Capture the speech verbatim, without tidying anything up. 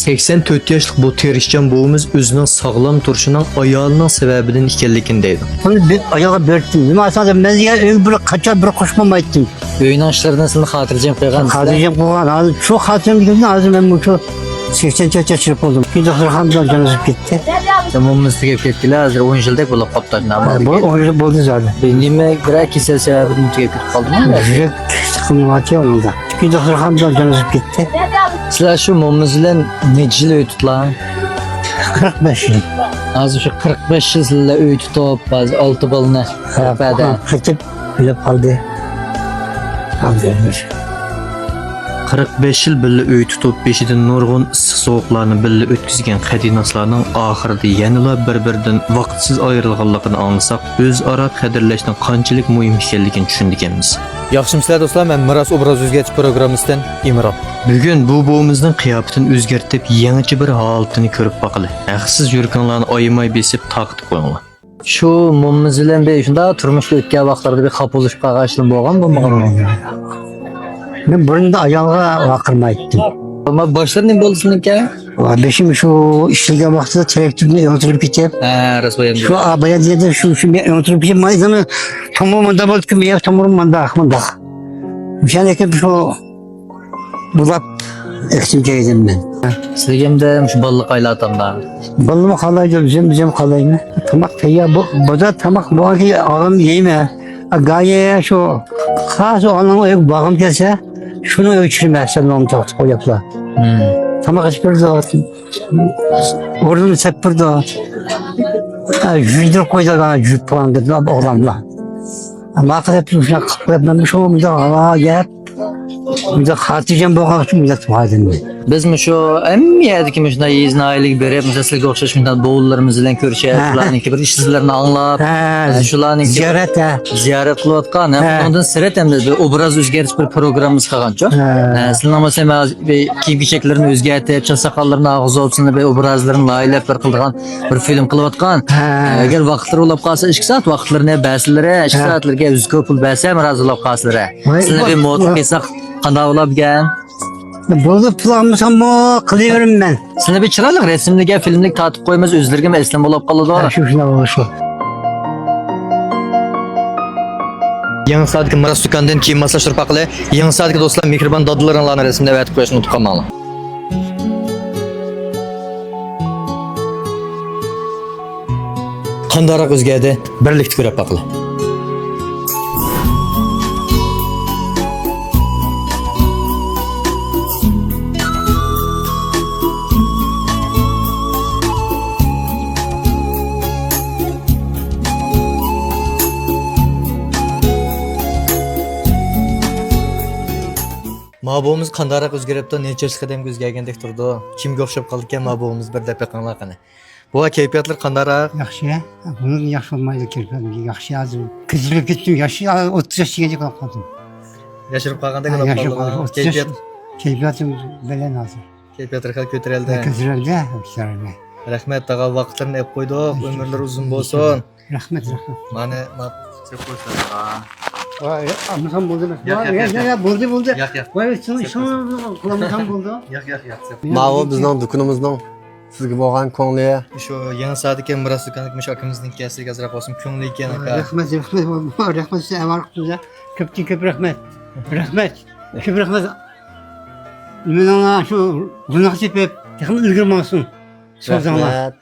سەكسەن تۆت ياشلىق بۇ تىرىشچان بوۋىمىز ئۆزىنىڭ ساغلام تۇرۇشىنىڭ ئايالىنىڭ سەۋەبىدىن ئىكەنلىكىنى دەيدۇ. بۇنى بىر ئايالغا بېرىپتىم. نېمە ئاساسەن مەن دېگەن ئۆيگە بىر قاچا بىر قوش بولمايتتىم. ئۆينىڭ ئىشلىرىدىن سىلىنى خاتىرجەم قىلغان. خاتىرجەم قىلغان. ھازىر شۇ خاتىرەمدىن كېيىن ھازىر مەن مۇشۇ سەكسەن تۆت ياشلىق بولدۇم. كېيىن دوختۇرخانىدا جان ئۈزۈپ كەتتى. مومىمىز تۈگەپ كەتكىلى ھازىر ئون يىلدەك بولۇپ قاپتۇ. ھە، بۇ ئون يىل بولدى زادى. نېمە، بىرەر كېسەل سەۋەبىدىن تۈگەپ كېتىپ قالدىمۇ؟ يۈرەك سىقىمى باركەن ئۇنىڭدا. ئىككى دوختۇرخانىدا جان ئۈزۈپ كەتتى. سىلەر شۇ مومىمىز بىلەن نەچچە يىل ئۆي تۇتقان؟ قىرىق بەش يىل. ھازىر شۇ قىرىق بەش يىل سىلەر ئۆي تۇتۇپ، ھازىر ئالتە بالىنى ھە، بەردى. قېتىپ ئۆلۈپ قالدى. قىرىق بەش يىل بىللە ئۆي تۇتۇپ، بېشىدىن نۇرغۇن ئىسسىق-سوغۇقلارنى بىللە ئۆتكۈزگەن قەدىناسلارنىڭ ئاخىرىدا يەنىلا بىر-بىرىدىن ۋاقىتسىز ئايرىلغانلىقىنى ئاڭلىساق، ئۆزئارا قەدىرلەشنىڭ قانچىلىك مۇھىم ئىكەنلىكىنى چۈشىنىدىكەنمىز. ياخشىمۇسىلەر دوستلار، مەن مىراس ئوبراز ئۆزگەرتىش پروگراممىسىدىن ئىمران. بۈگۈن بۇ بوۋىمىزنىڭ قىياپىتىنى ئۆزگەرتىپ، يېڭىچە بىر ھالىتىنى كۆرۈپ باقىلى. ھەقسىز يۈرىكىڭلارنى ئايىماي بېسىپ، تارقىتىپ قويۇڭلار. شۇ مومىمىز بىلەن بىر شۇنداق تۇرمۇشتا ئۆتكەن ۋاقىتلاردا بىر خاپا بولۇشۇپ قالغان ئىشلار بولغان بولمىغانمۇ؟ مەن بۇرۇندا ئايالغا ۋارقىرىمايتتىم. ئەمما باشلىرى نېمە بولدى سېنىڭكى؟ ۋا، بېشىم شۇ ئىشلىگەن ۋاقتىدا تىراكتورنى ئۆڭتۈرۈپ كېتىپ، ھە، راست بايان شۇ بايان دېگەندە شۇ، شۇ مېنى ئۆڭتۈرۈپ كېتىپ، مانا تومۇر مۇنداق بولدىكەن، مېنىڭ تومۇرۇم مۇنداق، مۇنداق. شۇنىڭدىن كېيىن شۇ بۇلاپ ئۆكسۈم كەيدىم مەن. سىلىگە ئەمدى مۇشۇ بالىلىق ئايلار تامدا. بالىمۇ قالايدۇ، ئۆزۈم، ئۆزۈم قالايمەن. تاماق تەييار، بۇ، بازار تاماق بولغانكى ئالغىنى يەيمەن. گايى شۇ خاس ئانامنىڭ ئۆيىگە بارغۇم كەلسە، شۇنىڭ ئۆيىگە چۈشىمەن، سەن نان تارتىپ قويۇپلا. مم. تاماق ئېتىپ بېرىدۇ. ئورنىنى سېلىپ بېرىدۇ. ھە، يۇيدۇرۇپ قويىدۇ، يۇيۇپ قويغان دەپ ئوغلانلار. ماقۇل دەپ شۇنداق قىلىپ قويۇپ، مەن شۇ مۇنداق ھاۋا گەپ. مۇنداق خاتىرجەم بولغان ئۈچۈن مۇنداق قىلىۋاتىمەن. بىزمۇ شۇ ھەممە يەردىكى مۇشۇنداق يېزا ناھىيەلەرگە بېرىپ، مىسال سىلەرگە ئوخشاش مۇنداق بوۋىلىرىمىز بىلەن كۆرۈشۈپ، ھە، شۇلارنىڭكى بىر ئىش-ئىزلىرىنى ئاڭلاپ، ھە، ھە، شۇلارنىڭكى زىيارەت، ھە، زىيارەت قىلىۋاتقان. ھە، ھە، ئۇنىڭدىن سىرت ئەمدى بىر ئوبراز ئۆزگەرتىش بىر پروگراممىسى قىلغانچۇ؟ ھە. ھە، سىلەرنىڭ مەسىلەن، بىر كىيىم-كېچەكلىرىنى ئۆزگەرتىپ، چاچ-ساقاللىرىنى ئاغزىغا ئۇرۇپ، سىلەرنى بىر ئوبرازلىرىنى لايىھەلەپ بىر قىلىدىغان بىر فىلىم قىلىۋاتقان. ھە. ئەگەر ۋاقىتلىرى بولۇپ قالسا، ئىككى سائەت ۋاقىتلىرىنى بەرسىلىرى، ئىككى، ھە، سائەتلىرىگە يۈز كوي پۇل بەرسەم، رازى بولۇپ قالسىلىرى. ۋاي، سىلەرنى بىر ۋاي، مۇۋاپىق قىلساق قانداق بولاركەن؟ بولدى، پۇل ئالمىساممۇ قىلىۋېرىمەن مەن. سىلەرنى بىر چىرايلىق رەسىملىك، فىلىملىك تارتىپ قويىمىز، ئۆزلىرىگىمۇ ئەسلىمە بولۇپ قالىدۇ. ھە، شۇ، شۇنداق بولۇشى. يېڭىساردىكى مىراس دۇكاندىن كىيىم ماسلاشتۇرۇپ باقىلى. يېڭىساردىكى دوستلار، مېھرىبان دادىلىرىڭلارنى رەسىمدە ئەۋەتىپ قويۇشنى ئۇنتۇپ قالماڭلار. قانداقراق ئۆزگەردى؟ بىرلىكتە كۆرۈپ باقىلى. ما بوۋىمىز قانداقراق ئۆزگىرىپتۇ، نەچچە ياشلىق ئادەمگە ئۆزگەرگەندەك تۇرىدۇ. كىمگە ئوخشاپ قالدىكەن ما بوۋىمىز، بىر دەپ بېقىڭلار قېنى. بوۋا، كەيپىياتلىرى قانداقراق؟ ياخشى. بۇنىڭدىن ياخشى بولمايدۇ، كەيپىياتىم ياخشى ھازىر. كۆتۈرۈلۈپ كەتتىم، ياخشى، ئوتتۇز ياش دېگەندەك بولۇپ قالدىم. ياشىرىپ قالغاندەك ھە، بولۇپ ياشىرىپ قالدىڭ. قالدىم. ئوتتۇز ياش. كەيپىيات؟ كەيپىياتىم بەلەن ھازىر. كەيپىياتلىرى خېلى كۆتۈرەلدى. ھە، كۆتۈرەلدى، كۆتۈرەلدى. رەھمەت، تاغا، ۋاقىتلىرىنى ئېلىپ قويدۇق. ئەي، ئۆمۈرلىرى ئۇزۇن بولسۇن. رەھمەت، رەھمەت. مانا، ما، سېلىپ قويسىلەر، تاغا. ۋاي، ئالمىسام بولدى، رەھمەت. ياق، ياق، ياق، ياق، ياق. بولدى، بولدى. ياق، ياق. ۋاي، سېلىپ قويسىلەر. قىلالمىسام بولدى. ياق، ياق، ياق، سېلىپ قويسىلەر. ماۋۇ بىزنىڭ دۇكىنىمىزنىڭ سىزگە بولغان كۆڭلى. شۇ يېڭىساردىكى مىراس دۇكانىدىكى مۇشۇ ئاكىمىزنىڭكى سىزگە ئازراق بولسۇن كۆڭلى ئىكەن، ئاكا. رەھمەت، رەھمەت، رەھمەت، سىزگە ئەۋەر قىپسىز. كۆپتىن كۆپ رەھمەت. رەھمەت. كۆپ رەھمەت. مېنىڭ شۇ روناق تېپىپ، تېخىمۇ ئىلگىرى ماڭسۇن. سۆزۈڭلار. رەھمەت.